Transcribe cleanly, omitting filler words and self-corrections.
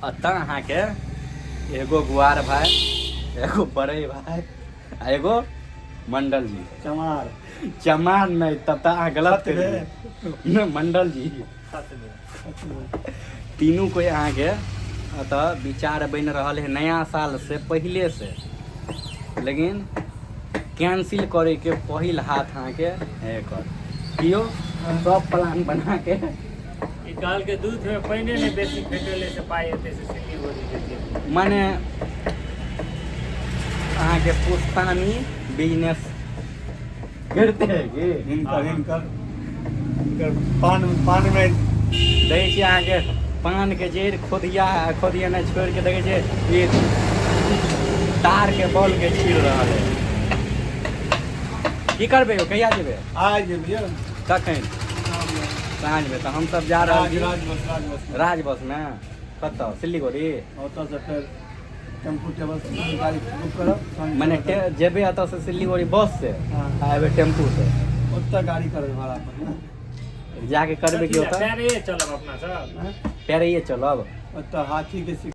एतऽ अहाँके एगो गुआर भाई, एगो बड़े भाई आ एगो मंडल जी। चमार। चमार नहि, तब तऽ अहाँ गलत कहि देलियै। मंडल जी। तीनू कोइ अहाँके एतऽ विचार बनि रहल है नया साल से पहिले से, लेकिन कैंसिल करैके पहिल हाथ अहाँके है कर कियो सब प्लान बना के। ई कहलकै दूध में पानिए नहि बेसी फेटलै से पाइ एतै से सिलीगुड़ी जेतै। मने अहाँके पुस्तानी बिजनेस करते है की? हिनकर हिनकर हिनकर पान पान में देखै छियै अहाँके पानके जड़ि खोदिया खोदियेनाइ छोड़ि के देखै छियै ई तारके बॉलके छील रहल है। की करबै यौ, कहिया जेबै? आइ जेबै। कखन? साँझमे। तऽ हमसब जा रहल छी राजबस, राजबस। राज बसमे कतऽ? सिलीगुड़ी। ओतऽसँ फेर टेम्पू टेबल गाड़ी बुक करब। मने जेबै एतऽसँ सिलीगुड़ी बस से आ एबै टेम्पू से। ओतऽ गाड़ी करबै भाड़ा पर ने। जाके करबै कि ओतऽ? पैरे चलब अपना सब। पैरे चलब। ओतऽ हाथीके।